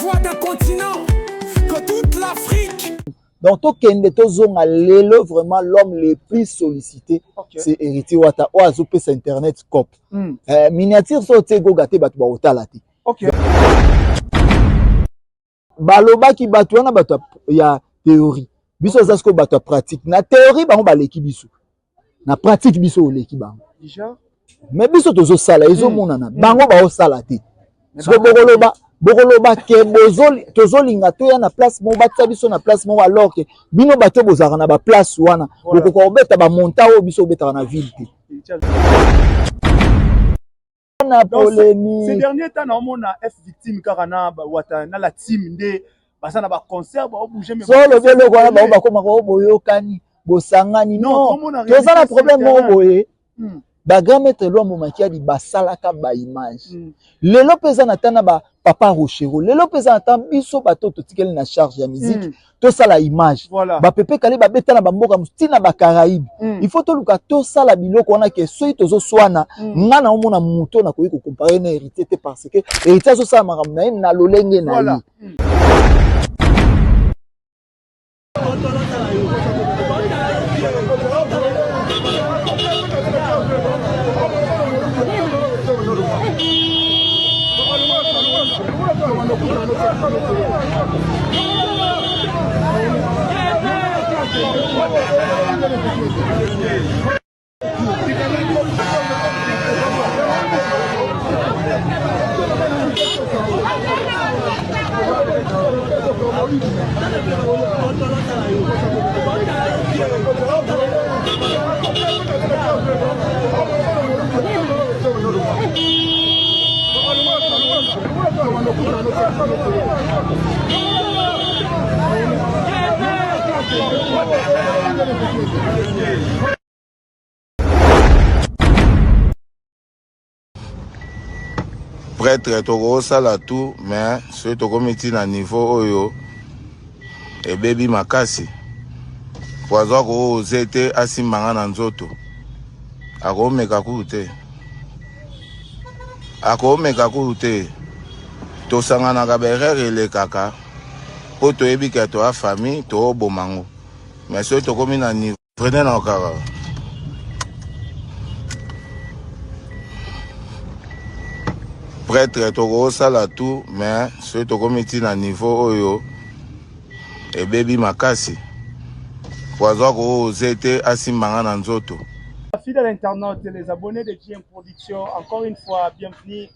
voix d'un continent, que toute l'Afrique. Donc tokende tozonga lelo, vraiment l'homme le plus sollicité, c'est Héritier Wata oyo azopesa internet cop. Miniature so otie egoga te, bato bakotala te. Balobaki bato wana bato ya théorie, biso eza sikoyo bato ya pratique. Na théorie bango baleki biso, na pratique biso oleki bango. Mais biso tozosala, ezomonana. Bango baosala te. Sikoyo bokoloba ke tozolinga toya na place moko, batia biso na place moko, alors ke bino bato bozalaka na baplace wana, bokoka kobeta bamonta oyo biso obetaka na ville te. Na polémique. Ces derniers temps, naomona F Victime kaka na Wata na la team nde baza na baconcert, baobouge. So olobi eloko wana, bango bakomaka oyo boyokani, bosangani. Non, toza na problème moko boye. Bagrand maître Lwambo Makiadi basalaka baimage. Lelo mpe eza na ta na bapapa Rochero, lelo mpe eza na ta biso bato totikeli na charge ya musique, tosala image. Bapepe kale babeta na bamboka mosusu, ntina bacaraïbe. Il faut toluka tosala biloko wana ke soki tozoswana, nga na omona moto nakoki kocomparer na Héritier te, parce que Héritier azosala makambo na ye na lolenge na ye. Prêtre, tokosala tout, mais soki tokomi ti na niveau oyo ebebi makasi, po azwa kooze te, asimbanga na nzoto, akomeka kutu te, akomeka kutu te. Tosanganaka, baerreur elekaka, mpo toyebi ke toya famille, tooboma ngo. Mais soki tokomi na niveau frene na kaka prêtre, tokosala tout, mais soki tokomi ti na niveau oyo ebebi makasi, po azwa kooze te, asimbanga na nzoto. Fidèles internautes, les abonnés de GM Production, encore une fois, bienvenue.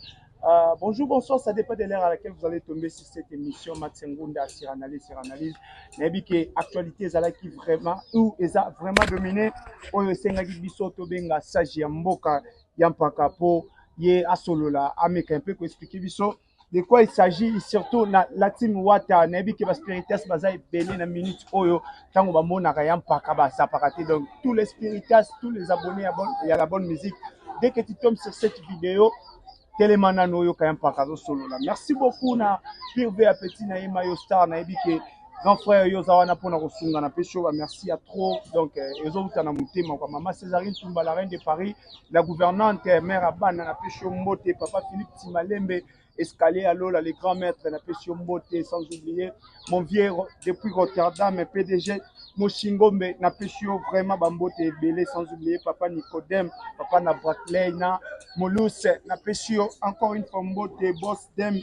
Bonjour, bonsoir, ça dépend de l'heure à laquelle vous allez tomber sur cette émission. Max Ngunda sur analyse, sur analyse. Nayebi que actualité ezalaki vraiment ou eza vraiment dominé oyo esengaki biso tobenga sage ya mboka ya mpaka po ye asolola, ameka un peu koexpliquer biso de quoi il s'agit, surtout na la team Wata. Nayebi ke baspiritas baza ebele na minute oyo, ntango bamonaka ya mpaka basapaka te. Donc tous les spiritas, tous les abonnés ya la bonne musique, dès que tu tombes sur cette vidéo, telema nano oyoka ya mpaka azosolola. Merci beaucoup na Pirve ya petit na ye Mayo Star. Nayebi ke grand frère yo oza wana mpona kosunga na pesi yo bamerci ya trop. Donc ezowuta na motema kwa mama Césarine Tumba, la reine de Paris, la gouvernante mère ya bana, napesi yo mbote. Papa Philippe Timalembe, escalier à Lola, les grands maîtres, napesi yo mbote. Sans oublier mon vieux depuis Rotterdam, PDG Moshingombe, napesi yo vraiment bambote ebele. Sans oublier papa Nicodème, papa na Bracley na Moluse, napesi yo encore une fois mbote. Boss Dem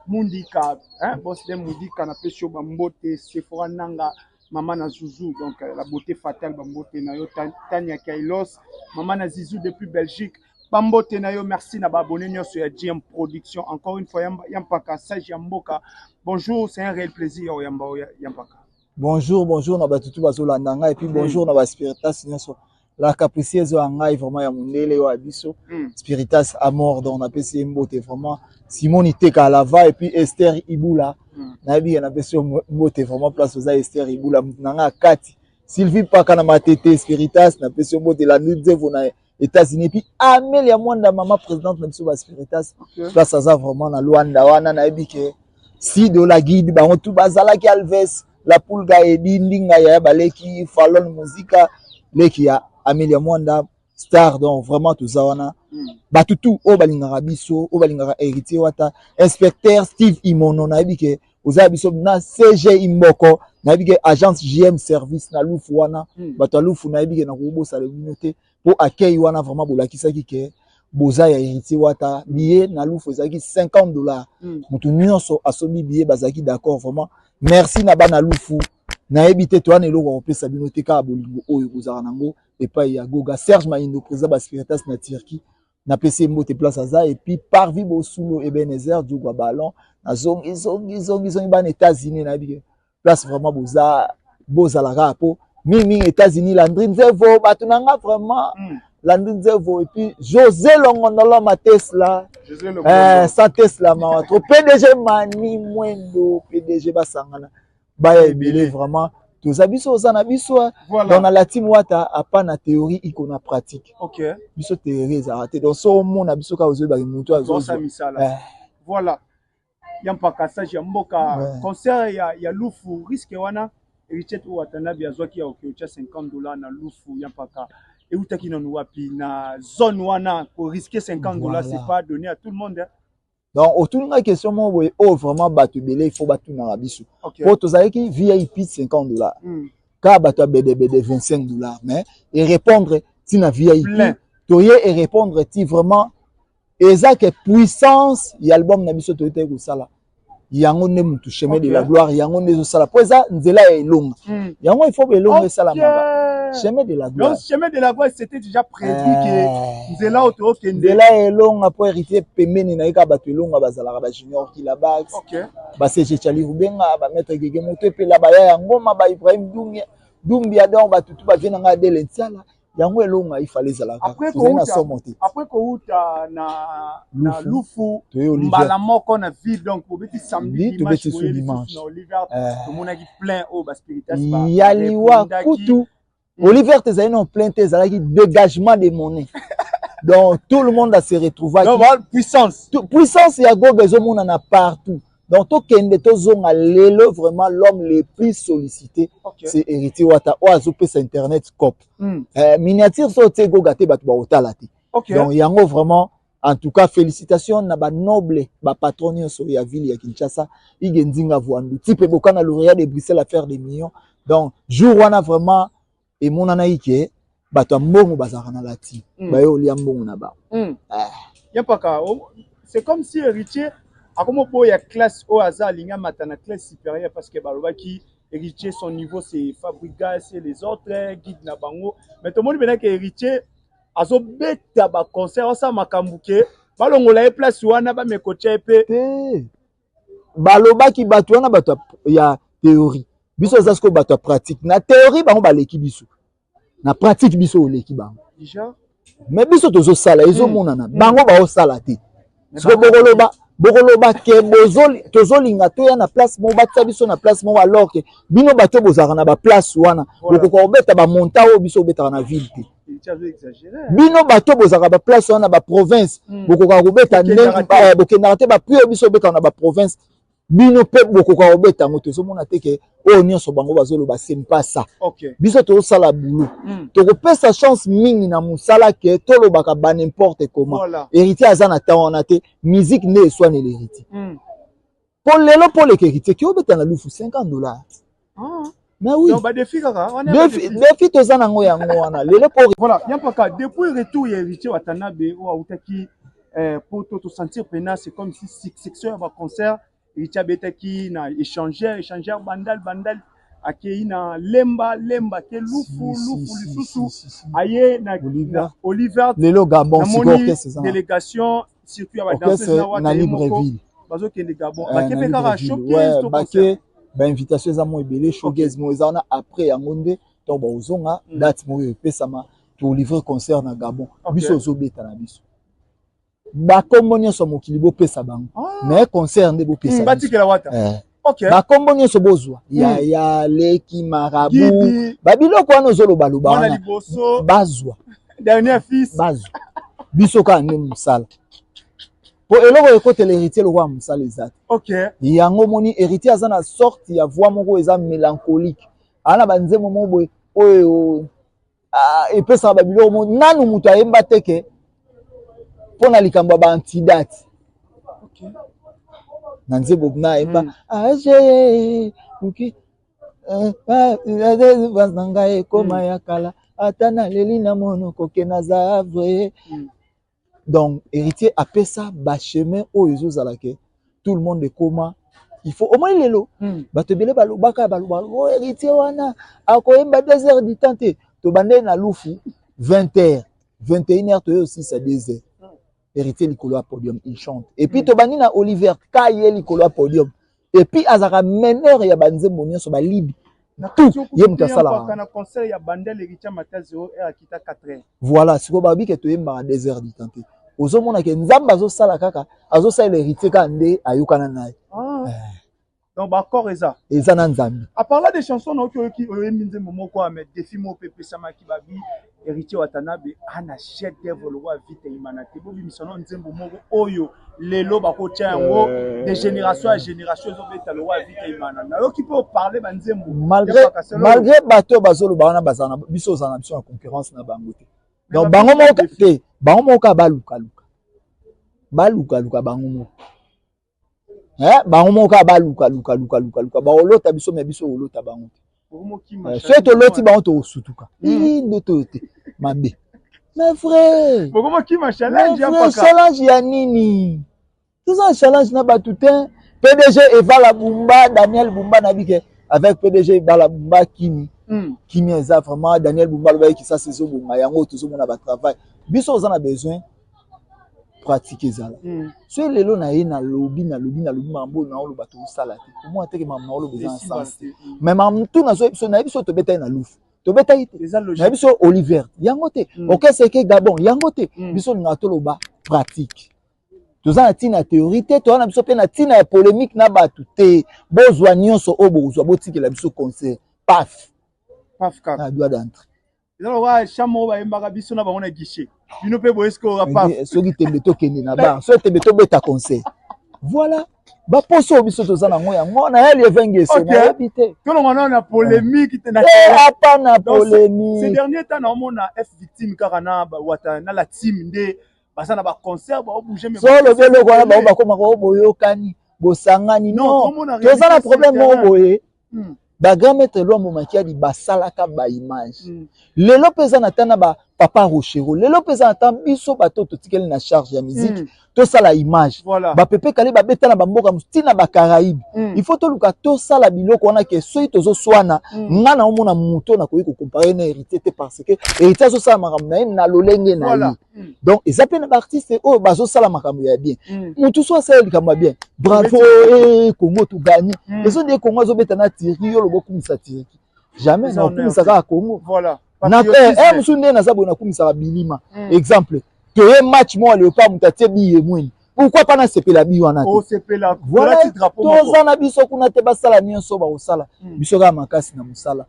Mundika, hein? Boss Dem Mundika, napesi yo bambote. Sephora Nanga, mama na Zuzu, donc la beauté fatale, bambote na yo. Tania Kailos, mama na Zizu depuis Belgique, bambote na yo. Merci na baabonné nyonso ya GM Production. Encore une fois, Yampaka, sage ya mboka, bonjour, c'est un réel plaisir oyamba Yampaka. Bonjour, bonjour na bato tu bazolanda ngai, et puis bonjour na baspiritas nyonso, la capricieuse oyo ya ngai vraiment ya mondele oyo ya biso, spiritas amor. Donc napesi ye mbote vraiment, Simon Iteka Lava et puis Esther Ibula. Nayebi ye, napesi yo mbote vraiment place oza, Esther Ibula, motu na ngai ya kati. Sylvie Paka na Matete, spiritas, napesi yo mbote. Landu Nzevo na États-Unis, et puis Amelia Mwanda, mama présidente na biso baspiritas, place aza vraiment na Lwanda wana. Nayebi ke Sido la guide, bango tu bazalaki, Alves la Pulga, Edi Ndinga, yaya baleki Falon Muzika, leki ya Amelia Mwanda star. Donc vraiment toza wana, bato tu oyo balingaka biso, oyo balingaka Héritier Wata, inspecteur Steve Imono, nayebi ke Oza ya biso na CGI Mboko, nayebi ke agence JM Service na Lufu wana, bato ya Lufu nayebi ke nakobosala bino te po accueil wana vraiment bolakisaki ke boza ya Héritier Wata. Billet na Lufu ezalaki $50. Moto nyonso asombi billet bazalaki d'accord vraiment. Merci na bana Lufu. Nayebi te towana eloko ya kopesa bino te, kaka bolingo oyo bozalaka nango epai ya Goga. Serge Maindo, président ba Spiritas na Turquie, napesi ye mbote place aza. Et puis Parvi Bosulo, Ebenezer Djugwa Ballon, nazongi zongi zongi zongi bana États-Unis, nayebi ke place vraiment boza bozala kaka po mingi mingi États-Unis, Landry Nzevo, bato na nga vraiment. Landry Nzevo et puis José Longondolo ma Tesla. José Longondolo. Sans Tesla mawa trop. PDG Mani Mwendo, PDG basangana baya ebele vraiment. Toza biso, oza na biso. Voilà. Donc na la team Wata apa na théorie iko na pratique. Biso théorie ezalaka te. Donc so omona biso kaka ozoyebaki moto azozwa. Zosa misala. Voilà. Ya mpaka sage ya mboka. Concert ya Lufu risque wana Héritier Watanabe azwaki ya okiocha $50 na Lufu ya mpaka. Eutaki nanu wapi na zone wana ko risquer $50, c'est pas donné à tout le monde, hein. Donc otuninga question moko boye oyo vraiment bato ebele il faut batunaka biso. Po tozalaki VIP $50. Kaka bato ya bedebede $25, mais et répondre ti na VIP. Plein. Toye et répondre ti vraiment eza ke puissance ya album na biso toyetaki kosala. Yango nde mutu chemin de la gloire, yango nde ezosala po eza nzela ya elonga. Yango il faut elonga esalamaka. Chemin de la gloire. Donc chemin de la gloire c'était déjà prévu que nzela oyo tokende. Nzela ya elonga po héritier pembeni na ye kaka bato elonga bazalaka ba Junior Kilabax, ba CG Chali Rubenga, ba Maître Gege Moto epela ba ya Ngoma, ba Ibrahim Doumbia, Doumbia donc bato tout ba vie na nga Adèle Ntiala. Yango elonga il fallait ezalaka. Après Tozali na kouta, somo te. après kouta na Lufu. Lufu, Toye Olivier. mbala moko na ville, donc obeti samedi, Li, dimanche, tobeti su boye lisusu dimanche. na Olivier, tomonaki plein oyo ba spiritas ba Ya liwa répondaki. kutu. Olivier tezali na plein te, ezalaki dégagement de monnaie. Donc tout le monde a se retrouvé. Donc, voilà, puissance. Tout, puissance ya Goga ezomonana partout. Donc tokende tozonga lelo vraiment l'homme le plus sollicité, c'est Héritier Wata oyo azopesa internet cop. Miniature so tie Goga te bato baotala te. Donc yango vraiment en tout cas félicitations na ba noble ba patron nyonso ya ville ya Kinshasa, Ige Nzinga Voandu, type Bokana lauréat de Bruxelles affaire des millions. Donc jour wana vraiment emonana ike bato ya mbongo bazalaka na lati. Baye olia mbongo na bango. Ya paka, oh, c'est comme si Héritier akomo boya classe oyo aza alingi amata na classe supérieure parce que balobaki Héritier son niveau c'est Fabregas et les autres guide na bango. Mais tout le monde que Héritier azobeta ba concert osala makambo ke balongola ye place wana ba mekotia ye pe. Te. Balobaki bato wana bato ya théorie. Biso eza sikoyo bato ya pratique. Na théorie bango baleki biso. Na pratique biso oleki bango. Déjà. Mais biso tozosala ezomonana. Bango baosala te. Mais Sikoyo bango bokoloba ke tozolinga toya na place moko, batia biso na place moko alors que bino bato bozalaka na ba place wana. Bokoka kobeta ba montant oyo biso obetaka na ville te. Il avait exagéré. Bino bato bozalaka ba place wana ba province, bokoka kobeta Bokendaka ndenge te. bokendaka te ba prix oyo biso obetaka na ba province. Bino pe bokoka kobeta yango, tozomona te ke oyo nyonso bango bazoloba c'est pas ça. Biso tozosala boulot. Tokopesa chance mingi na mosala ke tolobaka ba n'importe comment. Héritier aza na temps wana te, musique nde eswanela héritier. Po lelo po leke héritier ki obeta na Lufu $50. Mais oui. Donc, ba défi kaka, wana ya ba Défi, défi. défi toza nango yango wana. Lelo po Voilà, ya mpaka depuis retour ya Héritier Watanabe oyo autaki po to sentir pena, c'est comme si succession ya ba concert Héritier abetaki na échangeur, échangeur Bandal, Bandal akei na Lemba, Lemba ke Lufu, Si, si, Lufu, si, lisusu, si, si, si. aye na Oliver. na Oliver. Lelo Gabon, Na sikoyo moni orchestre eza na délégation surtout ya ba Orchestre danseuse na wata na ye moko, Libreville. bazokende Gabon. Bake Na pe kaka Libreville. showcase Ouais, to bake concert. ba invitation eza mo ebele, showcase mo eza wana après yango nde to bozonga date moko epesama to livrer concert na Gabon. Biso ozobeta na biso. Ba kombo nyonso mokili bopesa bango. Mais concert nde bopesa biso. Batikela wata. Ba kombo nyonso bozwa. Ya, ya, leki, marabout. Gidi. Ba biloko wana ozoloba loba Mwana wana. liboso. Bazwa. Dernier fils. Bazwa. Biso kaka nde mosala. Po eloko ekotela héritier lokola mosala eza te. Yango moni héritier aza na sorte ya voix moko eza mélancolique. Aza na ba nzembo moko boye oyo, epesaka ba biloko moko. Nanu moto ayemba te ke mpo na likambo ya ba antidate. Na nzembo na ayemba age oki na ngai ekoma ya kala, ata naleli na monoko ke naza vrai. Donc Héritier apesa bachemin oyo ezozala ke tout le monde ekoma. Il faut omoni lelo bato ebele balobaka, balobaka: "O Héritier wana akoyemba 2 heures du temps te." Tobandeli na Lufu 20 heures, 21 heures, toye osisa 2 heures. Héritier likolo ya podium, il chante. Et puis tobandi na Oliver Kaye likolo ya podium, et puis azalaka meneur ya banzembo nyonso, balibi tout, ye moto asalaka. Na concert ya Bandel, Héritier mata 0 heure, akita 4 heures. Voilà, sikoyo babi ke toyembaka 2 heures du temps te. Ozomona ke Nzambe azosala kaka, azosalela Héritier kaka nde ayokana na ye. Ah. Donc baaccord eza. Eza na Nzambe. À part des chansons, naoki oyoki oyembi nzembo moko, mais défi moko mpe epesamaki, babi Héritier Watanabe ana chef d'œuvre lokwa Vita Imana te. Bobimisa no nzembo moko oyo lelo bakotia yango de génération ya génération, ezobeta lokwa Vita Imana. Nayoki mpe oparle banzembo. Malgré bato oyo bazoloba wana, bazala na biso, ozala na biso na concurrence na bango te. Donc bango moko te, bango moko kaka balukaluka, balukaluka bango moko. Bango moko kaka balukaluka, luka luka luka, bakolota biso, me biso kolota bango te. Soki toloti bango, tokosutuka ndoto oyo te mabe. Mais frère, challenge ya nini? Toza na challenge na bato te. PDG Evala Bumba, Daniel Bumba, nayebi ke avec PDG Evala Bumba kini kimia eza vraiment. Daniel Bumba alobaki Kisasa ezobonga, yango tozomona batravail. Biso oza na besoin pratique ezala. Soki lelo na ye nalobi, nalobi, nalobi makambo oyo naoloba, tozosala te, omona teke makambo naoloba eza na sens te. Mais makambo tu nazoyebi biso, nayebi biso tobetaki na Lufu, tobetaki te, nayebi biso Oliver yango te, orchestre eke Gabon yango te. Biso olingaka toloba pratique. Toza na ntina ya théorie te, toza na biso mpe na ntina ya polémique na bato te. Bozwa nyonso oyo bokozwa, botikela biso concert, paf. Paf kaka. Na droit d'entrée. Eza lokola chambre oyo bayembaka biso na bango na guichet, bino mpe boye sikoyo paf. Soki tembe, tokende na bar. Soki tembe, tobeta concert. Voilà baposo oyo biso toza nango, yango nayali evengese, nayebi te. Tolongwa nano na polémique te. Apa na polémique. Ces derniers temps naomona F Victime kaka na Wata na la team nde baza na baconcert, baobouge. So olobi eloko wana, bango bakomaka oyo boyokani, bosangani. Non, toza na problème moko boye. Bagrand maître Lwambo Makiadi basalaka baimage. Lelo mpe eza na ntan na bapapa Rochero, lelo mpe eza na ntan biso bato totikeli na charge ya musique, tosala image. Bapepe Kale babeta na bamboka mosusu, ntina bacaraïbe. Il faut toluka tosala biloko wana ke soki tozoswana, nga na omona moto nakoki kocomparer na Héritier te, parce que Héritier azosala makambo na ye na lolenge na ye. Donc eza mpe na baartiste oyo bazosala makambo ya bien. Motu so asala likambo ya bien, bravo, Congo toganye. Ezo nde Congo azobeta na Turquie, yo loba okumisa Turquie? Jamais, na okumisa kaka Congo. Mosusu nde naza boye, nakumisaka bilima. Exemple, toye match moko ya Léopard, moto atie biye mweni, pourquoi pas nasepela bi wana te? Voilà, toza na biso kuna te. Basala nyonso bakosala, biso kaka makasi na mosala.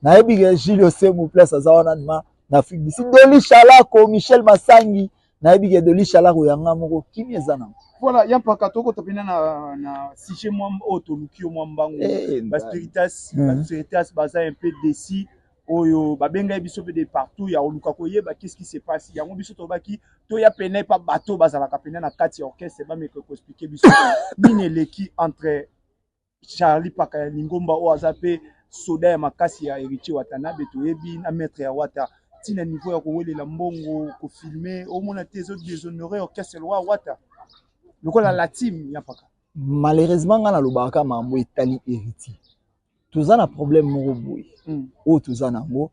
Nayebi ke Julio Semu place aza wana ma na Afrique d'ici, Doli Shalako, Michel Masangi, nayebi ke Doli Shalako yanga moko, kimi eza nango. Voilà, ya mpaka tokota mpena na sujet mwa oyo toluki yo mwa mbangu. Baspiritas, baspiritas baza un peu déçus. Oyo babengai biso mpe de partout ya koluka koyeba qu'est-ce qui se passe. Yango biso tolobaki toya pene epa bato bazalaka pene na kati ya orchestre, bameka koexpliquer biso nini eleki entre Charlie Paka ya Lingomba, oyo aza mpe soda ya makasi ya Héritier Watanabe, toyebi na maître ya Wata, ntina niveau ya kowelela mbongo kofilmer, omona te ezodéshonorer orchestre lwa Wata lokola la team ya Paka. Malheureusement, nga nalobaka makambo etali Héritier. Toza na problème moko boye oyo toza nango,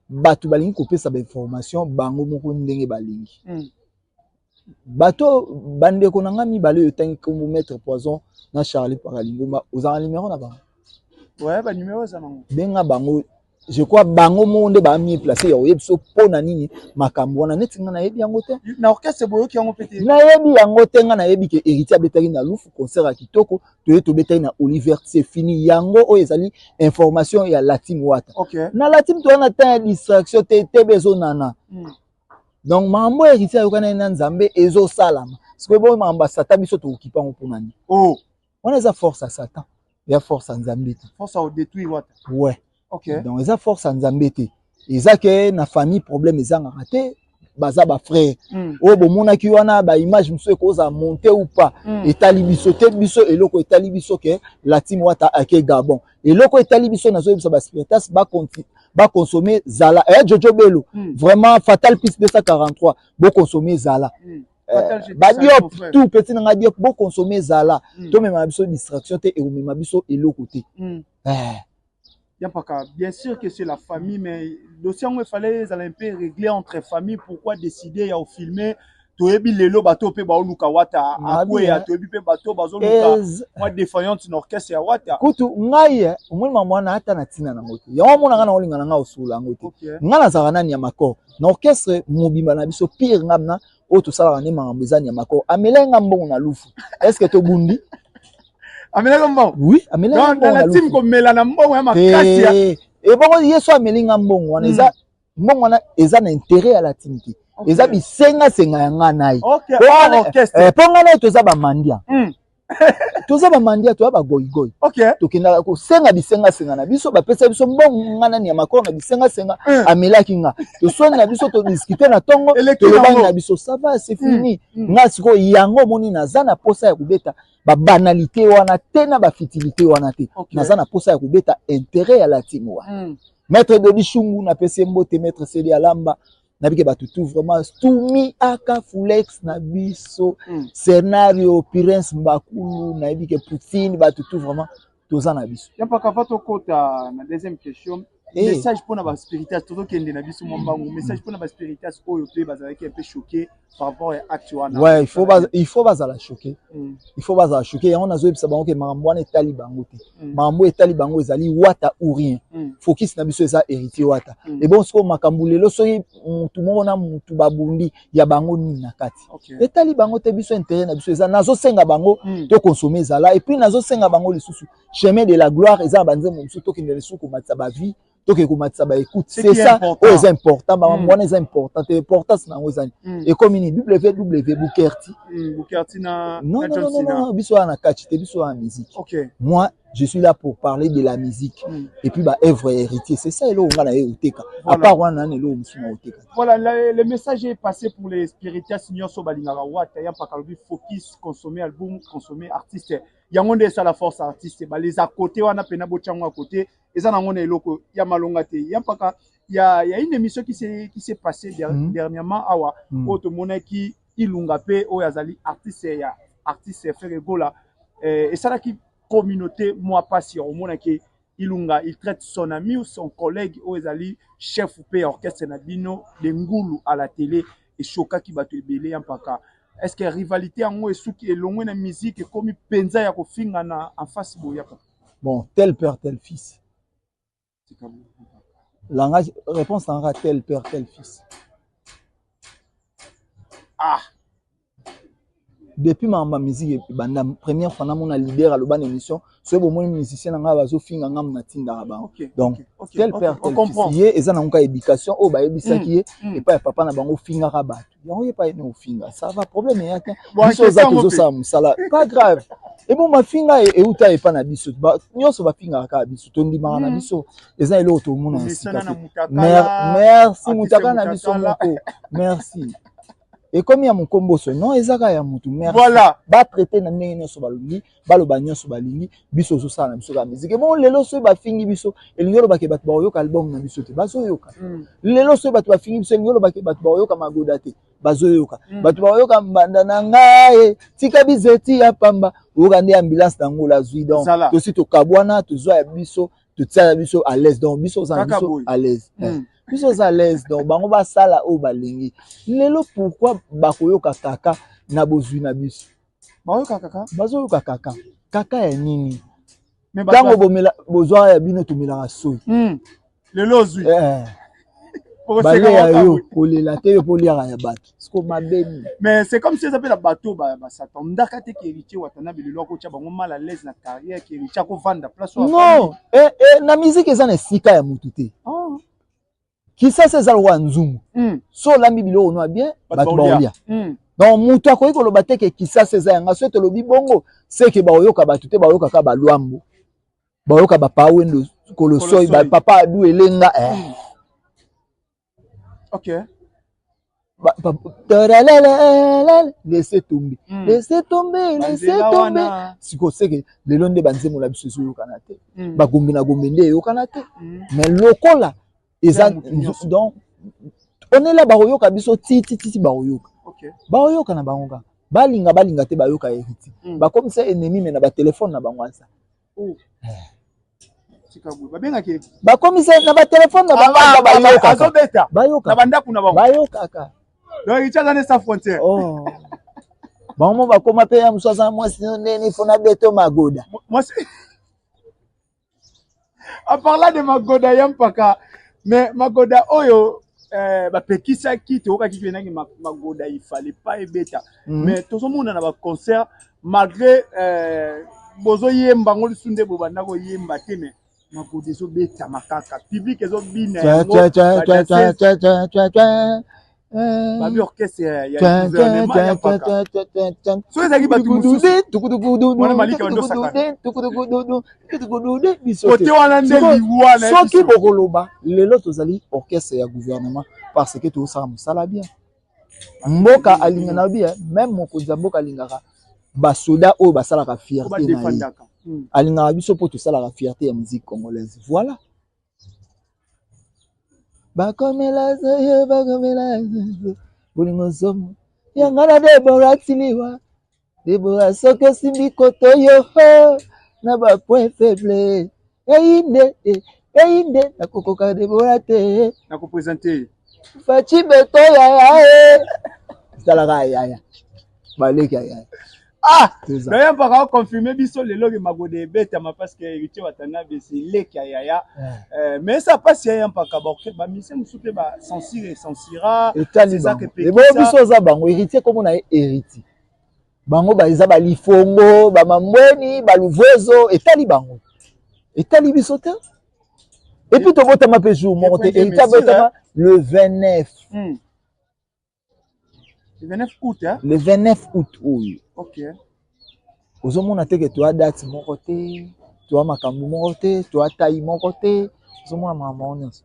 bato balingi kopesa bainformation bango moko ndenge balingi. Bato, bandeko na nga mibale oyo otangi nkombo, Maître Poison na Charlie Pakalingomba, ozala na numero na bango? Ouais, banumero eza nango. Benga bango. Je crois bango moko nde baa mieux placé ya koyebi biso mpo na nini makambo wana. Neti nga nayebi yango te. Na orchestre boyoki yango mpe te? Nayebi yango te. Nga nayebi ke Héritier abetaki na Lufu concert ya kitoko, toye tobetaki na Oliver, c'est fini. Yango oyo ezali information ya la team Wata. Na la team toza na temps ya distraction te, tebe ezonana. Donc makambo oyo Héritier ayokani na Nzambe ezosalama sikoyo. Boyo makambo ya Satan, biso tokokipa yango mpona nini? Oh. Wana eza force ya Satan, eza force ya Nzambe te. Force ya kodétruire Wata. Ouais. Donc eza force ya Nzambe te. Eza ke na famille problème ezangaka te. Baza bafrère. Oyo bomonaki wana, baimage mosusu ekozala monté ou pas, etali biso te. Biso eloko etali biso ke la team Wata ake Gabon. Eloko etali biso, nazoyebisa baspiritas baconsommer Zala. Jojo Belo, vraiment Fatal Pis 243, boconsommer Zala. Badiop tout petit na nga Diop, boconsommer Zala. Tomema na biso distraction te, ekomema biso eloko te. Yampaka, bien sûr que c'est la famille, mais dossier yango, il fallait ezala un peu réglé entre famille. Pourquoi décider ya ofilmer? Toyebi lelo bato mpe baoluka Wata akweya, toyebi mpe bato bazoluka mwa défaillance na orchestre ya Wata. Kutu ngai omoni mama wana, ata na ntina nango te. Yango omonaka na olinga na ngai osolola yango te. Ngai nazalaka nani ya makor na orchestre mobimba na biso. Pire, ngai na oyo tosalaka nde makambo eza nyamakor. Amelai nga mbongo na lufu, est ce que tobundi? Amelaka mbongo? Oui, amelai nga mbongo na lufu. Komela na mbongo ya makasi. Ebongo ye so ameli nga mbongo wana, eza mbongo wana eza na intérêt ya la team te, eza bisengasenga ya nga na ye. Mpo nga na ye toza bamandia, toza bamandia, toza bagoigoi. Tokendaka kosenga bisengasenga na biso, bapesa biso mbongo. Nga nani ya makoro na bisengasenga, amelaki nga, toswani na biso, todiscuter na ntongo, tolobani na biso, ça va, c'est fini. Nga sikoyo yango omoni, naza na posa ya kobeta babanalité wana te, na bafutilité wana te. Naza na posa ya kobeta intérêt ya la team wana. Maître Dodi Shungu, napesi ye mbote. Maître Seli Alamba, nabike bato tout vraiment, Stumi aka Fulex na biso, scénario Prince Mbakulu, nayebi ke Poutine, bato tout vraiment, toza na biso. Yapaka, va tokota na deuxième question. Message mpona baspiritas, tozokende na biso mwa mbangu. Message mpona baspiritas oyo mpe bazalaki un peu choqué par rapport ya acte wana. Ouais, il faut bazala choqué. Il faut bazala choqué. Yango nazoyebisa bango ke makambo wana etali bango te. Makambo etali bango ezali Wata ou rien. Focus na biso eza Héritier Wata. Ebon sikoyo makambo lelo, soki mutu moko na mutu babundi, ya bango nini na kati? Etali bango te. Biso intérêt na biso eza, nazosenga bango toconsommer ezala. Et puis nazosenga bango lisusu Chemin de la gloire, eza na banzembo mosusu, tokende lisusu komatisa bavie, toke komatisa baécoute. C'est ça oyo eza important. Bamambo wana eza important te. Importance na yango ezani ekomi nini? Ww Bukerti. Non, non, non, non, biso wana na kati te, biso wana musique. Moi, je suis là pour parler de la musique et puis baœuvre Héritier, c'est ça eloko nga na ye oteka. À part wana, nani eloko mosusu na oteka? Voilà, le message est passé pour les spiritas nyonso balingaka Wata. Ya Mpaka alobi focus, consommer album, consommer artiste. Yango nde esala force artiste. Baleza côté wana mpena, botyango à côté, eza nango na eloko ya malonga te. Ya Mpaka, ya une émission qui s'est passée dernièrement awa, oyo tomonaki Ilunga mpe oyo azali artiste ya artiste Ferre Gola, esalaki communauté mwa mpasi ya omonaki Ilunga, il traite son ami ou son collègue oyo ezali chef mpe ya orchestre na bino de ngulu à la télé. Eshokaki bato ebele. Ya Mpaka, est ce que rivalité yango esuki elongwe na musique, ekomi mpenza ya kofingana en face boyaka? Bon, tel père, tel fils. Langage, réponse nanga, tel père, tel fils. Ah. Depuis makambo ya musique ebanda, première fois namona leader aloba na émission: soki bomoni musicien na ngai bazofinga ngai, natindaka bango. Donc tel père, tel fils. Ye eza nango ka éducation oyo bayebisaki ye epai ya papa na bango, ofingaka bato. Yango ye epai ne ofinga, ça va, problème eya te. Biso oza tozosala mosala, pas grave. Ebo mafinga euta epai na biso nyonso, bafingaka kaka biso, tondimaka na biso, eza eloko tomona na sika te. Merci, mutaka na biso moko, merci. Ekomi ya mokomboso? Non, eza kaka ya mutu. Merci. Batraiter na ndenge nyonso balingi, baloba nyonso balingi, biso ozosala na biso kaka musique. Bon, lelo soki bafingi biso, elingi olobake bato bakoyoka album na biso te? Bazoyoka. Lelo soki bato bafingi biso, elingi olobake bato bakoyoka magoda te? Bazoyoka. Bato bakoyoka mbanda na ngai, tika bizeti ya pamba, oyoka nde ambulance na ngola azwi. Donc tosi tokabwana, tozwa ya biso, totia biso à l'aise. Donc biso oza na biso à l'aise, biso oza à l'aise. Donc bango basala oyo balingi. Lelo pourquoi bakoyoka kaka na bozwi na biso? Bayoka kaka. Bazoyoka kaka kaka ya nini? Ntango bozwaka ya bino, tomelaka soyi. Lelo ozwi. Baleya yo kolela te, yo mpo oliaka ya bato, siko mabe nini? Mais c'est comme si eza mpe na bato basatandaka te ke Héritier Watanabe lelo akotya bango mal à l'aise na carrière, ke Héritier akovanda place. Non, na musique eza na esika ya motu te. Kisasa eza lokola nzungu. So olambi biloko no ya bien, bato baolia. Donc moto akoki koloba te ke Kisasa eza yanga. Soki tolobi bongo, seke baoyoka bato te, baoyoka kaka balwambo, baoyoka bapa Wendo Kolosoi, bapapa Adu Elenga. Ok. Laisse tomber, laisse tomber, laisse tomber. Sikoyo seke lelo nde banzembo na biso ezoyokana te, bagombe na gombe nde eyokana te, mais lokola eza donc onela, bakoyoka biso ti ti ti ti, bakoyoka, bakoyoka na bango kaka. Balinga balinga te, bayoka Héritier. Bakomisa ennemi, mais na batelefone na bango aza. Bakomisa na batelefone na bango aza, bayokaka, bayokaka, bayokaka. Donc Héritier aza sans frontière. Oh. Bango mo bakoma mpe ya mosu aza mwasi neni fona beto magoda. Mwasi. En parlant de magoda ya mpaka, mais magoda oyo bapekisaki, toyokaki mpenaki magoda, il fallait pas ebeta, mais tozomona na baconcert, malgré bozoyemba ngo lisusu nde bobanda koyemba te, mais magoda ezobetama kaka, public ezobina yango, babi orchestre ya gouvernement ya mpaka. Soki ezalaki bato mosusu wana, malika bandosaka kote wana nde liwa. Soki bokoloba lelo tozali orchestre ya gouvernement, parce que tozosala mosala bien. Mboka alinga na bien, même mokonzi ya mboka alingaka basoda oyo basalaka fierté na ye. Alingaka biso mpo tosalaka fierté ya musique congolaise. Voilà, bakomela yo, bakomela bolingo somo yanga na Debora Tiliwa. Debora, soki osimbi koto yo na bapoint faible, eyinde eyinde, nakokoka Debora te. Nakopresente. Faci beto yaya e esalaka yaya, baleki ya yaya. Ah, d'ailleurs mpaka oconfirme biso lelo ke magoda ebetama parce que Héritier Watanabe leki ya yaya. Mais esa mpasi yaya mpaka bamusicien mosusu mpe bacensure censura. Etali bango, eboyo biso oza bango. Héritier, kombo na ye Héritier. Bango eza balifongo, bamambweni, baluvwezo, etali bango, etali biso te. Et puis tobotama mpe jour moko te. Héritier abotama le 29. Le 29 août, hein? Le 29 août oyo. Ozomona te ke toya date moko te, toya makambo moko te, toya tai moko te. Ozomona makambo yango nyonso.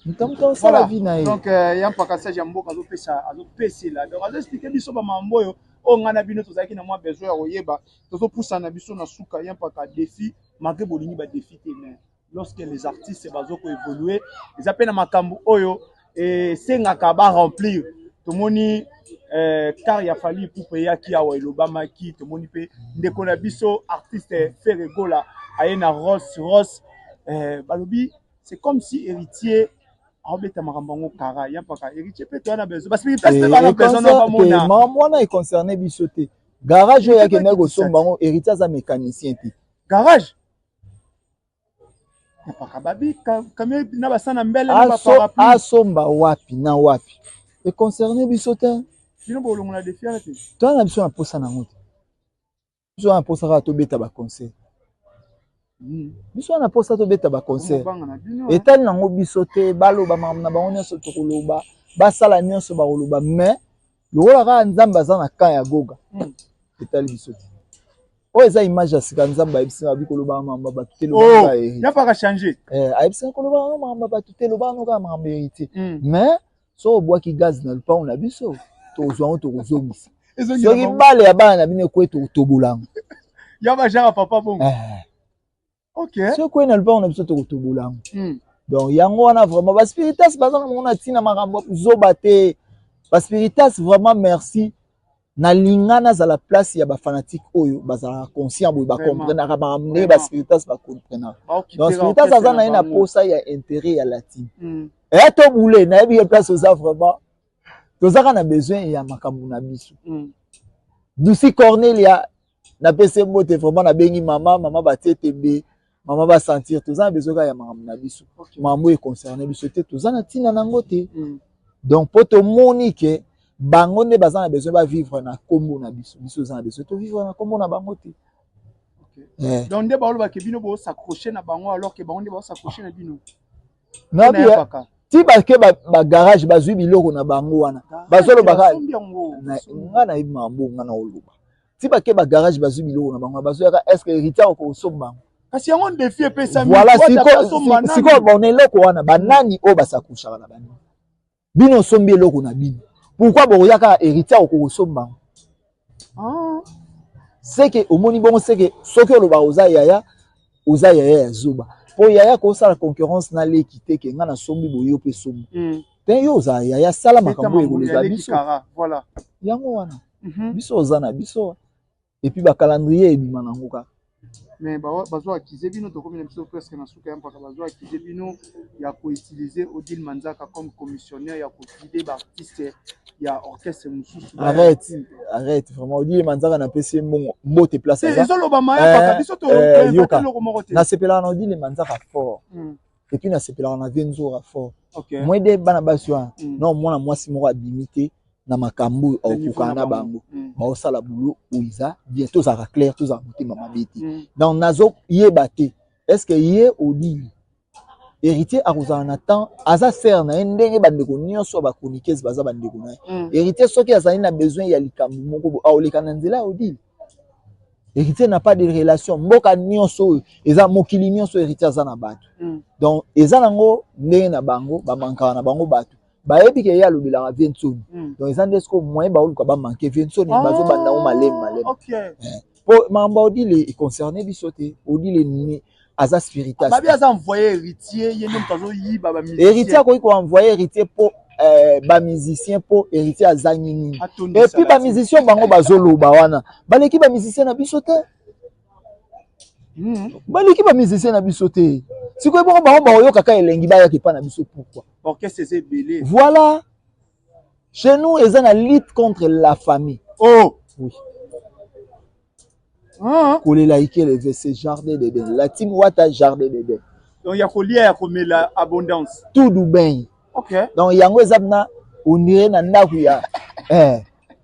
Moto moto osala vie na ye. Donc ya mpaka sage ya mboka azopesa, azopesela, donc azoexplike biso bamambo oyo oyo ngai na bino tozalaki na mwa besoin ya koyeba. Tozopusana biso na suka ya mpaka défi, malgré bolingi badéfi te, mais lorsque les artistes bazokoévolue, eza mpe na makambo oyo esengaka baremplir. Tomoni car ya Fally Ipupa eyaki awa, elobamaki. Tomoni mpe ndeko na biso artiste Ferre Gola aye na Rolls Royce. Balobi c'est comme si Héritier aobeta makambo yango kara ya mpaka. Héritier mpe toya na besoin, basipili mpe bana besoin na bamona. Makambo wana econcerne biso te. Garage oyo akendaki kosomba yango, Héritier aza mécanicien te. Garage mpaka babi camion na basana mbele na baparapluie. Asomba wapi na wapi, econcerne biso te. Bino bolongola défi wana te. Toza na biso na posa nango te. Biso wana posa kaka tobeta baconcert. Biso wana posa tobeta baconcert. Etali nango biso te. Baloba makambo na bango nyonso, tokoloba, basala nyonso bakoloba, mais lokola kaka Nzambe aza na camp ya Goga, etali biso te. Oyo eza image ya sika. Nzambe ayebisi nga, abi kolobaka makambo ya bato te. Lobaka yapaka change. Ayebisi nga kolobaka makambo ya bato te, lobaka no kaka makambo Héritier. Mais so obwaki gaz na lupango na biso, tokozwa yango, tokozongisa. Soki bale ya bana na bino ekwe, tokotobola yango. Ya bajara papa bongo. Soki ekwe na lupango na biso, tokotobola yango. Donc yango wana vraiment baspiritas baza na bango na ntina makambo zoba te. Baspiritas vraiment, merci. Nalinga nazala place ya bafanatike oyo bazalaka conscient boye, bacomprenaka makambo ndenge baspiritas bacomprenaka. Donc spiritas aza na ye na posa ya intérêt ya latine eya tobule. Nayebi ye place oza vraiment, tozaka na besoin ya makambo na biso. Dusi Cornelia, napesi mbote vraiment. Nabengi mama, mama batie tembe, mama basentir. Toza na besoin kaka ya makambo na biso. Makambo oyo econcerne biso te, toza na ntina nango te. Donc mpo tomoni ke bango nde baza na besoin bavivre na nkombo na biso, biso oza na besoin tovivre na nkombo na bango te. Donc nde balobake bino bos'accroche na bango, alors ke bango nde baos'accroche na bino. Nabi ti bake bagarage, bazwi biloko na bango wana, bazolobaka nga nayebi makambo nga na oloba. Ti bake bagarage, bazwi biloko na bango, bazoyaka. Est ce que Héritier akokosomba bango? Kasi yango défi epesami. Voilà, sikoyo bon, eloko wana banani oyo bas'accrochaka na banini? Bino osombi eloko na bino, pourquoi bokoya kaka héritier akokosomba yango? Ah. Seke omoni bongo, seke soki olobaka oza yaya, oza yaya ya zoba, mpo yaya kosala concurrence na leki te, ke nga nasombi boye, yo mpe sombi. Te, yo ozala yaya, sala makambo ekoleka biso. Voilà. Yango wana biso oza na biso, et puis bacalendrier ebima nango kaka. Mais bazo accuser bino, tokomi na biso presque na suka ya mpaka, bazo accuser bino ya koutiliser Odile Manzaka comme commissionnaire ya kovider baartiste ya orchestre mosusu. Arrête, arrête, vraiment, Odile Manzaka, napesi ye mbongo, mbote place. Ezolobama ya mpaka, biso yoka eloko moko te. Nasepelaka na Odile Manzaka fort, et puis nasepelaka na vie Nzora fort. Moi de bana basi wana, non, mwana mwasi moko abimi te na makambo oyo akokokana na bango. Baosala boulot oyo eza bien, tozalaka clair, tozala motema mabe te. Donc nazoyeba te, est ce que ye Odile, héritier akozala na temps, aza sere na ye, ndenge bandeko nyonso ya bachroniqueuse baza bandeko na ye. Héritier soki azali na besoin ya likambo moko, aoleka na nzela ya Odile. Héritier n'a pas de relation, mboka nyonso oyo eza, mokili nyonso, héritier aza na bato. Donc eza nango ndenge na bango bamankaka na bango, bato bayebi ke ye alobelaka vie Nsoni. Donc eza nde sikoyo moyen baoluka bamanke vie Nsoni, bazobanda ngo malemi malemi. Po makambo ya Odile econcerne biso te. Odile ni aza spiritas. Babi aza envoyé héritier, ye nde moto azoyiba bamusicien. Héritier akoki koenvoye héritier mpo bamusicien, mpo héritier azangi nini? Et puis bamusicien bango bazoloba wana baleki bamusicien na biso te. Baleki bamusicien na biso te. Sikoyo bongo bango bakoyoka elengi, bayaka epa na biso pourquoi? Orchestre eza ebele. Voilà, chez nous eza na lutte contre la famille. Oh. Oui. Ah. Kolela ikeleve, c'est jardin d'Eden, la team Wata, jardin d'Eden. Donc ya kolia, ya komela, abondance. Tout bien. Donc yango eza na onire na ndako ya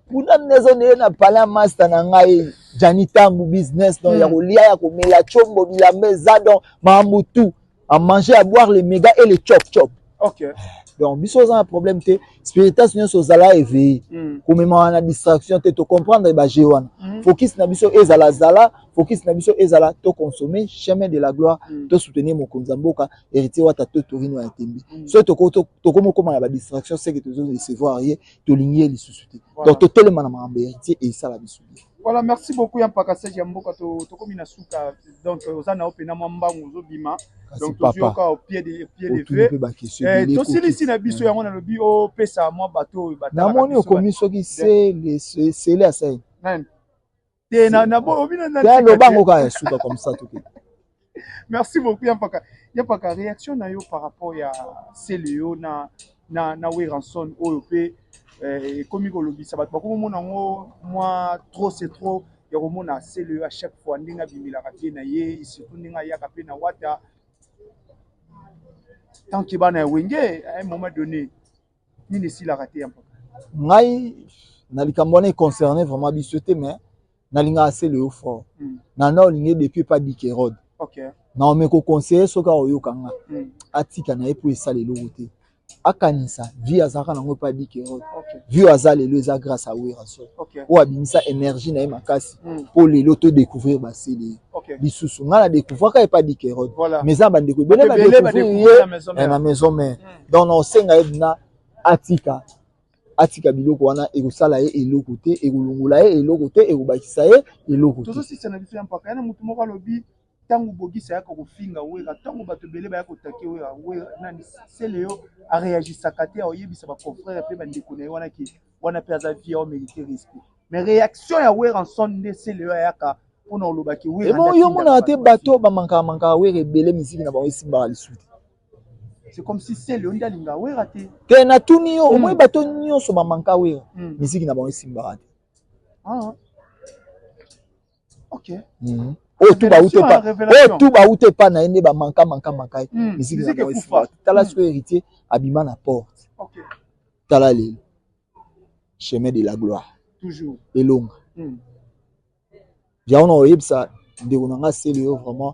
kuna nde eza onire na palais master na ngai Jani Tambu business. Donc ya kolia, ya komela, tshombo, bilamba eza, donc makambo tout, à manger, à boire, les méga et les chop chop. Donc biso oza na problème te. Spiritas nyonso ozala éveillé, komema wana distraction te, tocomprendre baje wana. Focus na biso ezala zala, focus na biso ezala toconsommer chemin de la gloire, tosoutenir mokonzi ya mboka héritier Wata, to Torino ya Tembe. Soki tokomi okóma na badistraction, seke tozorecevoir ye, tolingi ye lisusu te. Donc totelema na makambo ya héritier, esala biso bien. Voilà, merci beaucoup ya mpaka Sage ya mboka. Tokomi na suka, donc oza na yo mpena mwa mbangu, ozobima, donc tozwi au pied de pied levé, tosilisi na biso yango. Nalobi opesa mwa bato oyo. Namoni okomi soki sele asai. Te, lobango kaka ya suka, comme ça toke. Merci beaucoup ya mpaka. Ya mpaka, réaction na yo par rapport ya Celeo na Werrason oyo mpe ekomi kolobisa bato, bakomomona yango mwa trop c'est trop, ya komona Celeo à chaque fois ndenge abimelaka vie na ye, surtout ndenge ayaka mpe na Wata, tant que bana ya Wenge, à un moment donné nini esilaka te ya mpaka? Ngai na likambo wana econcerne vraiment biso te, mais nalingaka Celeo fort. Na olingi depuis pa Dikerode. Na ome koconseille, soki akoyoka nga, atika na ye, mpo esala eloko te. Akanisa vie azalaka nango epa Dikerode. Vie oyo aza lelo eza grâce à Werrason, oyo abimisa énergie na ye makasi mpo lelo todécouvrir basele ye. Lisusu ngai na découvraka epa Dikerode, mais eza bandeko ebele badécouvrir ye na maison mère. Donc na osenga ye na atika, atika biloko wana, ekosala ye eloko te, ekolongola ye eloko te, ekobakisa ye eloko te. Tozosisa na biso ya mpaka. Yana motu moko alobi ntango Bogisi ayaka kofinga Wera, ntango bato ebele baya kotake Wera, Wera nani, Celeo aréagisaka te, aoyebisa baconfrère mpe bandeko na ye wana ke wana mpe aza vie, aomérite respect. Mais réaction ya Werrason nde Celeo ayaka mpona olobaki Wera. Ebongo yo monaka te bato bamankaka mankaka Wera ebele, misiki na bango esimbaka lisusu te? C'est comme si Celeo nde alinga Wera te. Te, natuni yo, omoi bato nyonso bamanka Wera, misiki na bango esimbaka te. Ah. Ok. Oyo tu bauta epa na ye nde bamanka manka manka ye, misiki na bango esimbaka te. Tala soki héritier abima na porte, tala lelo chemin de la gloire. Toujours. Elonga yango na oyebisa ndeko na nga Celeo vraiment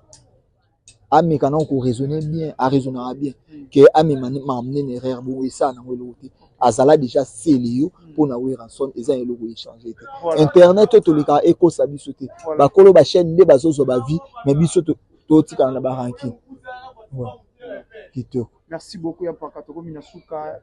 ameka na koraisonner bien, araisonnaka bien ke amema makambo nene erreur bongo esala nango eloko te. Azala déjà Celeo mpona Werrason, eza eloko echange te. Internet oyo tolekaka ekosa biso te. Bakolo bachaîne nde bazozwa bavie, mais biso totikala na barankine. Kitoko. Merci beaucoup ya mpaka, tokomi na suka.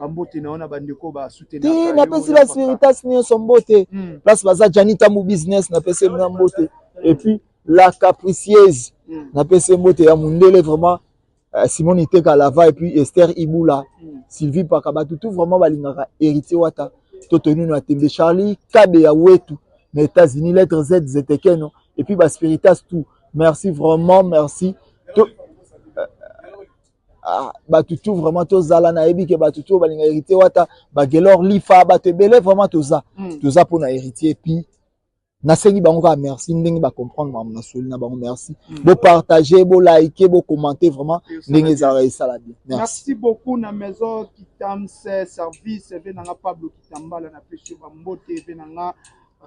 Bambote na yo na bandeko basoutenaka te. Napesi ba spiritas nyonso mbote. Place baza, Jani Tambu Business, napesi na mbote. Et puis la capricieuse, napesi mbote ya mundele vraiment, Simon Iteka Lava, et puis Esther Ibula, Sylvie Paka, bato tout vraiment balingaka Héritier Wata. To tonino ya tembe, Charlie Kabe ya Wetu na États-Unis, lettre Z Zetekeno, et puis baspiritas tout, merci vraiment, merci. To ah, bato tout vraiment tozala, nayebi ke bato tout balinga Héritier Wata, bagelor Lifa, bato ebele vraiment toza, toza mpona Héritier. Et puis nasengi bango kaka merci ndenge bacomprendre makambo na soli na bango. Merci, bopartage, bolike, bocommenter vraiment ndenge ezalaka, esala bien. Merci. Merci beaucoup na maison Kitams Service, ve nanga Pablo Kitambala, napesi yo bambote, ve nanga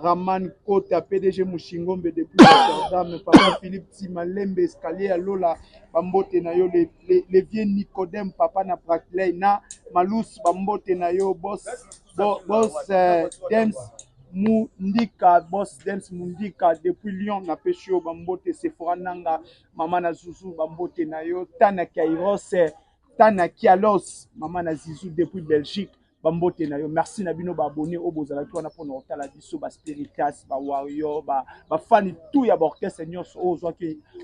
Raman Kota, PDG Mushingombe depuis Rotterdam, papa Philippe Timalembe, escalier ya Lola, bambote na yo, le vieux Nicodème, papa na Bracley, na Malus, bambote na yo, boss, boss Dems Mundika, boss Dems Mundika depuis Lyon, napesi yo bambote, Sephora Nanga, mama na Zuzu, bambote na yo, Tana Kairos, Tana Kialos, mama na Zizu depuis Belgique, bambote na yo. Merci na bino baabonné oyo bozalaki wana mpona kotala biso, baspiritas, bawarrior, bafani tout ya baorchestre nyonso oyo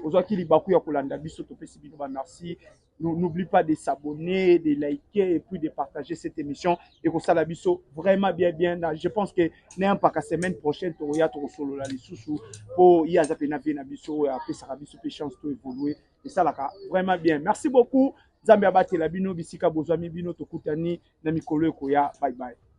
ozwaki libaku ya kolanda biso, topesi bino bamerci. N'oublie pas de s'abonner, de liker et puis de partager cette émission. Et que ça la biso vraiment bien bien. Je pense que n'a pas la semaine prochaine toya tosolola lisusu po ya za pena vie na biso ya pesa biso pe chance to évoluer et ça la vraiment bien. Merci beaucoup. Nzambe abatela bino bisika bozwami bino, tokutani na mikolo ekoya. Bye bye.